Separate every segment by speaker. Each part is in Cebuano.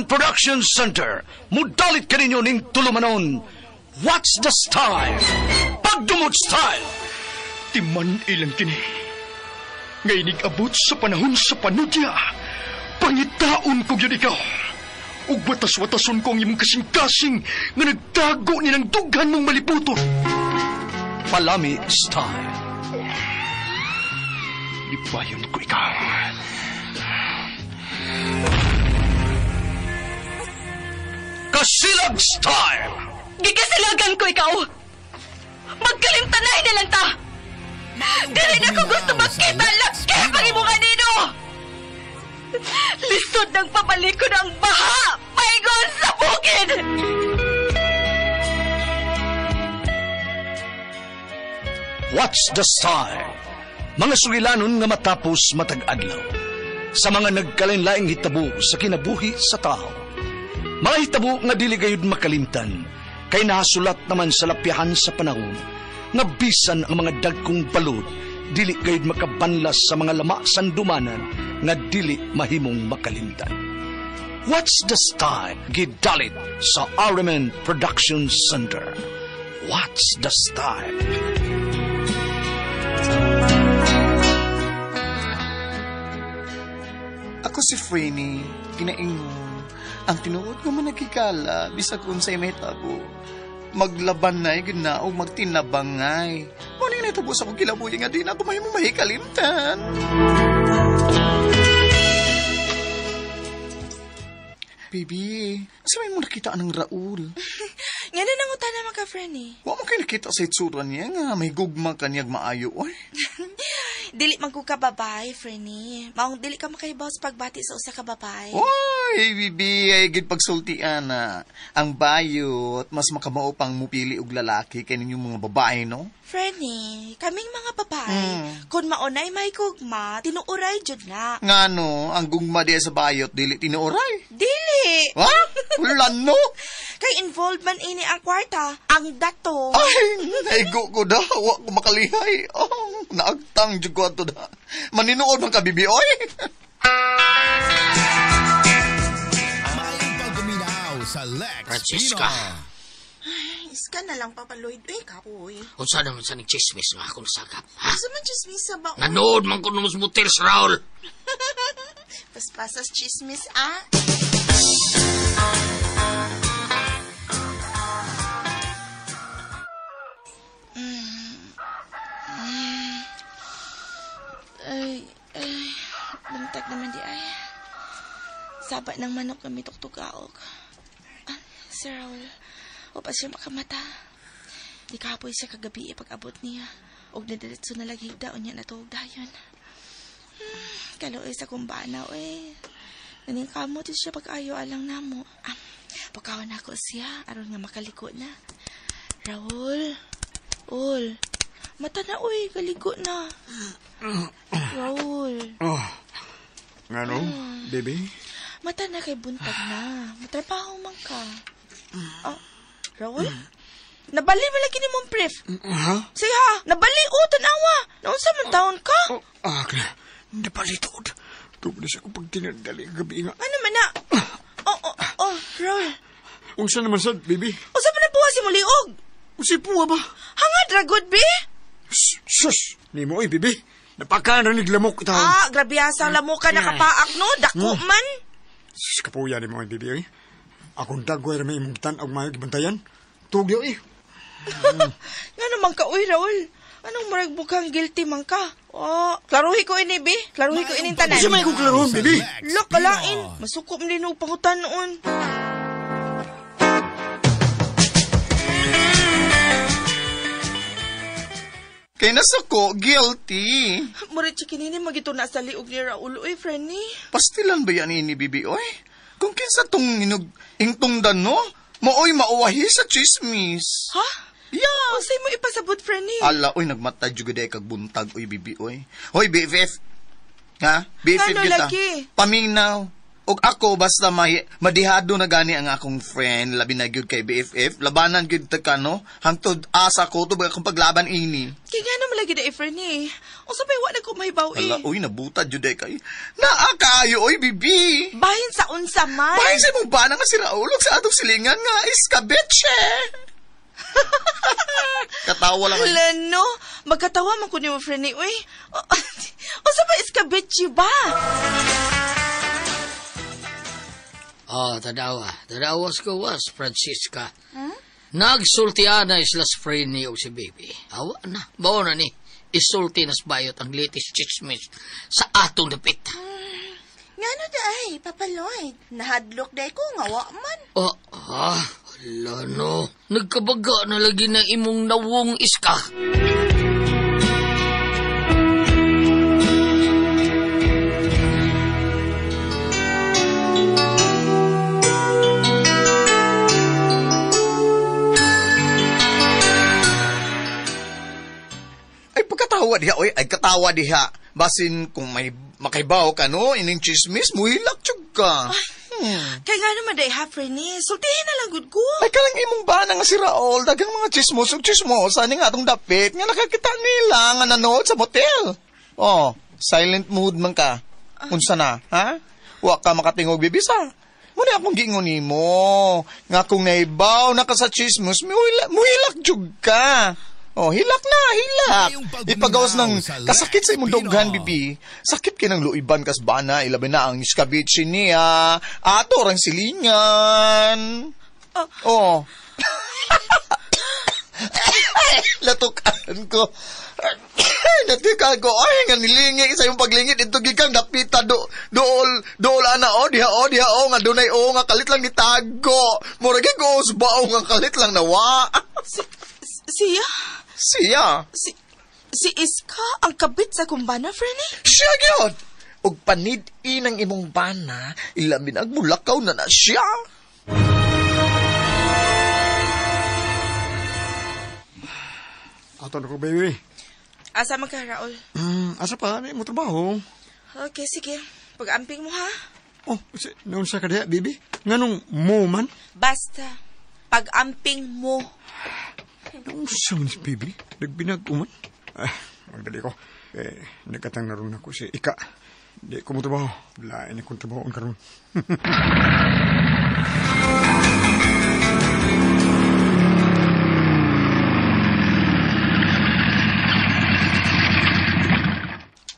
Speaker 1: RMN Production Center, mudalit kaninyo ning tulumanon. What's the style? Pagdumot style!
Speaker 2: Timan ilang kini. Ngay nag-abot sa panahon sa panudya. Pangitaon ko gyud ikaw. Ug watas-watason ko ang imong kasing-kasing nga nagtago ni ng dughan mong maliputon.
Speaker 1: Palami style.
Speaker 2: Lipayon ko ikaw.
Speaker 1: Kasilag style!
Speaker 3: Gigasilagan ko ikaw! Magkalimtanay na lang ta! Dili na ko gusto magkita laki pang imong anino! Lisod ng pabalikon ang baha! Paingon sa bukid!
Speaker 1: What's the style? Mga sugilanon nga matapos matag adlaw. Sa mga nagkalain-laing hitabo sa kinabuhi sa tao. Mga hitabo nga dili gayud makalimtan, kay nasulat naman sa lapyahan sa panahon, nga bisan ang mga dagkong balod, dili gayud makabanlas sa mga lama sandumanan nga dili mahimong makalimtan. What's the style? Gidalit sa RMN Production Center. What's the style?
Speaker 4: Ako si Frenie, ginaingon. Ang tinuod nga man nagkikala, bisag unsay may tabo. Maglaban na'y ginaog, magtinabangay. Muna yung natabo sa akong kinabuhi nga di na ako mahimong mahikalimtan. Baby, asa may mo nakita anang Raul?
Speaker 5: Nga na nangutan naman ka, Frenie.
Speaker 4: Wa mo kayo nakita sa itsura niya nga may gugma kanyag maayo, oy.
Speaker 5: Dili man ko ka babae, Frenie. Maong dili ka makahibaw sa pagbati sa usa ka babae.
Speaker 4: Oy, bibi, ay gid pagsultian na. Ang bayot, mas makamao pang mupili og lalaki kay ninyong mga babae, no?
Speaker 5: Frenie, kaming mga babae, kung maunay may gugma, tinuuray jud na.
Speaker 4: Ngano, ang gugma diya sa bayot, dili tinuoray.
Speaker 5: Dili!
Speaker 4: Ha? Wala, no?
Speaker 5: Kay involved man ini ang kwarta, ang dato.
Speaker 4: Ay, naigo ko da. Wa ko makalihay. Oh, naagtang jud ko ato da. Maninuod man ka, bibi, oy.
Speaker 6: Maayong pagguminaw sa Lex
Speaker 7: Francisca.
Speaker 6: Pino.
Speaker 5: Iska na lang, Papa Lloyd. Uy, kapoy.
Speaker 7: Unsa naman sa ning chismis nga akong nasagap, ha?
Speaker 5: Asa man chismis sa ba?
Speaker 7: Nanood man ko nung motel sa Raul.
Speaker 5: Paspasas chismis, ah. Ay, ay, buntag naman di ay. Saba ng manok kami tuktukaok. Ah, Sir Raul, o pa siya makamata. Di kapoy siya kagabi pag-abot niya. Og nadiretso na lang higda o niya natuog dayon. Kaluoy sa kumbana, oy. Naning kamo di siya pag-ayo alang namo. Ah, pagkawan ako siya, aron nga makaliko na. Raul, ul, mata na, uy, kaligo na. Raul.
Speaker 2: Oh, ngano, baby?
Speaker 5: Mata na kay buntag na. Matrabaho man ka. Ah, Raul? Nabali mo lagi ni mong brief.
Speaker 2: Ha?
Speaker 5: Sige ha, nabali o, tanawa. Naunsa man taon ka?
Speaker 2: Oh, ah, napalitod. Tubod na siya kung pagtinandali gabi nga.
Speaker 5: Ano man na? Oh, oh, oh, Raul.
Speaker 2: Unsa naman sad, baby?
Speaker 5: Unsa man na buwa si Muliog?
Speaker 2: Unsay puwa ba?
Speaker 5: Hangad ra good, be?
Speaker 2: Sus! Nimo oy, baby. Napakaan ra naglamok taon.
Speaker 5: Ah, grabe sa lamok ka nakapaak, no? Dako man.
Speaker 2: Sus, kapuya ni mo, oy, baby, oy. Akong dagway ra may imong tan-og mayo gibantayan. Tugyo, eh.
Speaker 5: Nga naman ka, uy, Raul. Anong murag bukhang guilty man ka? Oh, klaruhi ko ini, be. Klaruhi ko ining tanan.
Speaker 2: Unsa may akong klarohon, baby?
Speaker 5: Look, kalain. Masuko man din og pangutan noon.
Speaker 4: Kay nasuko, guilty.
Speaker 5: Murag chikinini magito na sa liog ni Raul, uy, Frenny.
Speaker 4: Pastilan ba yan ini, bibi, oy? Kung kinsa tong inog ingtungdan, no? Maoy mauwahi sa chismis.
Speaker 5: Ha?
Speaker 4: Yeah.
Speaker 5: Unsay mo ipasabot, Frenny?
Speaker 4: Ala, oy, nagmata jud gud kag buntag, oy, bibi, oy. Hoy, BFF. Ha? BFF
Speaker 5: Ano
Speaker 4: kita.
Speaker 5: lagi?
Speaker 4: Paminaw. Og ako basta madihado na gani ang akong friend, labi na gyud kay BFF, labanan gyud ta kano, hangtod asa ko tubag akong paglaban ini.
Speaker 5: Kaya nga naman lagi na Fernie. Unsa pa'y wa na ko mahibaw eh.
Speaker 4: Hala, uy, nabutad jud kay. Naa kaayo oy, bibi.
Speaker 5: Bahin sa unsa man.
Speaker 4: Bahin sa imong bana nga si Raul og sa atong silingan nga iskabetche. Katawa lang.
Speaker 5: Hala no, magkatawa man ko nimo Fernie uy. Unsa pa iskabetche ba?
Speaker 7: Oh, tadawa. Tadawa sa gawas, Francisca. Hmm? Nagsultian na isla sa Frenny o si baby. Awa na. Bao na ni. Isulti na sa bayot ang latest chismis sa atong dapit.
Speaker 3: Ngano da ay, Papa Lloyd? Nahadlok day ko nga wa man.
Speaker 7: Oh, hala no. Nagkabaga na lagi na imong nawong iska.
Speaker 4: Pagkatawa diha, oy, ay katawa diha. Basin kung may makaibaw ka, no, ining chismis, muhilak jud ka.
Speaker 5: Kaya nga naman day ha, Frenny. Sultihin na lang gud ko.
Speaker 4: Ay, kalang imong bana nga si Raul, daghang mga chismos ug chismosa ni nga atong dapit, nga nakakita nila nga nanood sa motel. Oh, silent mood man ka. Unsa na, ha? Wa ka makatingog, bibisa. Muna akong giingon nimo, nga kung naibaw na ka sa chismos, muhilak jud ka. Oh, hilak na, hilak. Ipagawas ng kasakit sa imong dughan, bibi. Sakit kay ng luiban kas bana, ilabi na ang iskabitsi niya. Ato rang silingan. Oh. Latukan ko. Natukan ko. Ay, nga nilingi sa imong paglingit. Ito gikang dapita dool ana o, diha o, diha o, nga dunay o, nga kalit lang nitago. Murag gos bao nga kalit lang nawa.
Speaker 5: Siya?
Speaker 4: Siya?
Speaker 5: Si Iska ang kabit sa kumbana, Frenny?
Speaker 4: Siya gyud! Og panid-in ang imong bana, ilamin ang mulakaw na na siya.
Speaker 2: Ato na ko, baby.
Speaker 5: Asa man ka, Raul?
Speaker 2: Asa pa? Mo trabaho.
Speaker 5: Okay, sige. Pag-amping mo, ha?
Speaker 2: Oh, noon sa ka diha, baby? Nganong mo man?
Speaker 5: Basta, pag-amping mo.
Speaker 2: Naunsa man si baby? Nagbinag-uman? Ay, magdali ko. Eh, nagkatang naroon ako si Ika. Di ko mo trabaho. Lain akong trabaho ang karoon.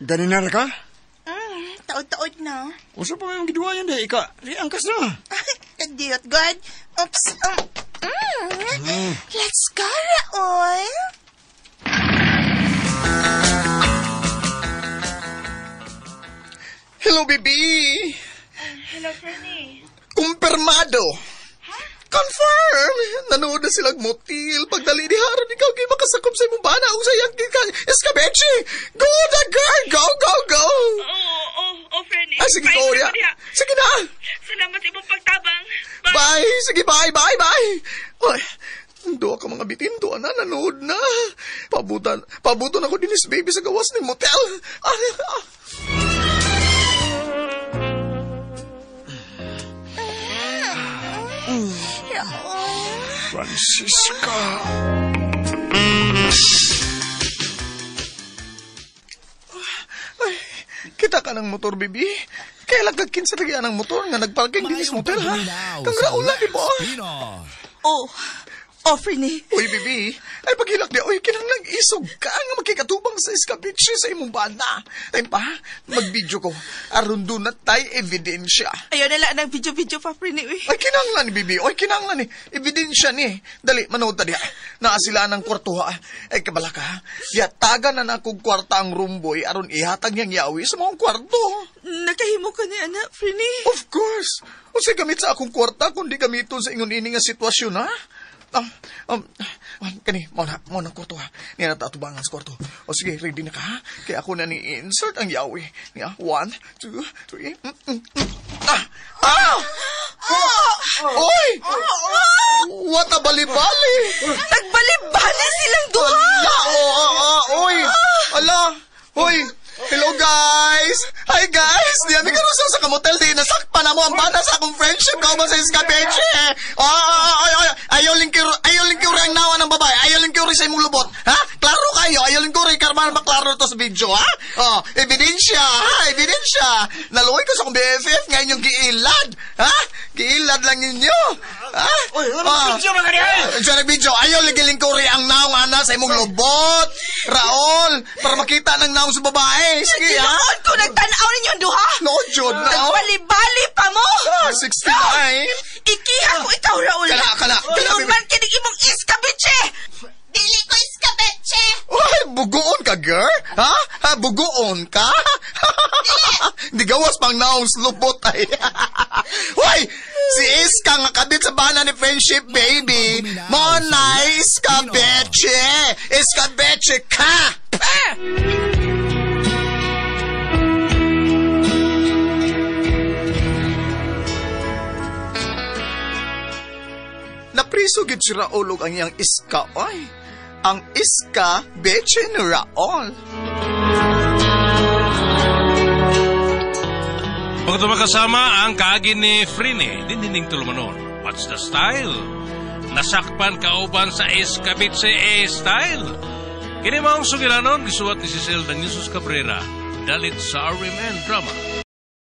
Speaker 2: Ganin na ka?
Speaker 3: Taod-taod na.
Speaker 2: Usa pa ngayong giduwayan di, Ika. Di, angkas na.
Speaker 3: Kadiyot, God. Oops. Let's go, Raul.
Speaker 4: Hello, baby.
Speaker 5: Hello, Frenny.
Speaker 4: Kumpirmado. Ha? Confirm! Nanood na silang motil. Pagdali ni Haron, ikaw kay makasakop sa imong bana. Ang sayang eskabeche! Go, the girl! Go, go, go!
Speaker 5: Oo, Frenny.
Speaker 4: Ay, sige, go, ya. Sige na!
Speaker 5: Salamat sa imong pagtabang.
Speaker 4: Bye! Sige, bye, bye, bye! Ay, doa ka mga bitin, doa na, nanood na. Pabutan ako dinis, baby, sa gawas ng motel. Ay, ah.
Speaker 2: Francisca!
Speaker 4: Ay, kita ka ng motor, baby. Kaya lang kagkinsa lagi ang motor nga nagparking dinis motel, ha? Kang Raul lang, di ba?
Speaker 5: Oh, Frenny.
Speaker 4: Uy, baby, ay paghilak niya, uy, kinanglang isog ka nga makikatubang sa iskabitsi sa imong bana. Time pa, mag-video ko. Aron doon na tayo ebidensya.
Speaker 5: Ayaw na lang ng video-video pa, Frenny, uy.
Speaker 4: Ay, kinanglan ni, baby. Uy, kinanglan ni. Ebidensya ni. Dali, manood ta diha. Naa sila ng kwarto, ha. Ay, kabala ka, ha. Yatagan na na kong kwarta ang room boy aron ihatag niyang yawi sa mga kwarto.
Speaker 5: Nakahimo ka ni anak, Frenny.
Speaker 4: Of course. Unsay gamit sa akong kwarta kundi gamiton sa ingon ini nga sitwasyon, ha? Kani, mo na kwarto, ha. Niya na taatubangan sa kwarto. O sige, ready na ka, ha? Kaya ako na ni-insert ang yawi. Niya, 1, 2, 3, Ah! Ah! Oy! What a bali-bali!
Speaker 5: Nagbali-bali silang duha!
Speaker 4: Ala! Oh, oy! Ala! Oy! Hello guys! Hi guys! Di kami karon sa kamotel di nasakpan na mo ang bana sa akong friendship kauban sa iskabeche. Oh, ay, ay, ayaw lingkir, ayaw lingkuri ang nawa ng babae. Ayaw lingkuri sa imong lubot. Ha? Klaro kayo, ayaw lingkuri karman ba klaro to sa video, ha? Oh, ebidensya, ha? Ebidensya. Naluoy ko sa akong BFF ngayon yung giilad. Ha? Giilad lang ninyo. Ha?
Speaker 8: Uy, ano video mga dihay?
Speaker 4: Siya nag-video. Ayaw lagi lingkuri ang naong ana sa imong lubot. Raol, para makita ng naong sa babae. Sige, ha?
Speaker 5: Tinuod ko nagtanaw ninyo ang duha.
Speaker 4: No, Jud, no.
Speaker 5: Nagbalibali pa mo.
Speaker 4: Ah, 69.
Speaker 5: Ikiha ko ikaw, Raul.
Speaker 4: Kana, kana, kana,
Speaker 5: Tinuod
Speaker 4: baby.
Speaker 5: man kinig imong iskabeche.
Speaker 3: Dili ko iskabeche.
Speaker 4: Uy, bugoon ka, girl? Ha? Ha, bugoon ka? Di gawas pang naong lubot ay. Uy, si Iska nga kabit sa bana ni Friendship Baby. Mo na Iska Beche. Iska Beche ka. Napriso gid si Raul og ang iyang iska oy. Ang iska beche ni Raul.
Speaker 9: Pagkat makasama ang kaagi ni Frine, dinhining tulumanon. What's the style? Nasakpan kauban sa Escabitse E style. Kini maong sugilanon, gisuwat ni Cecil ng Jesus Cabrera, dalit sa RMN Drama.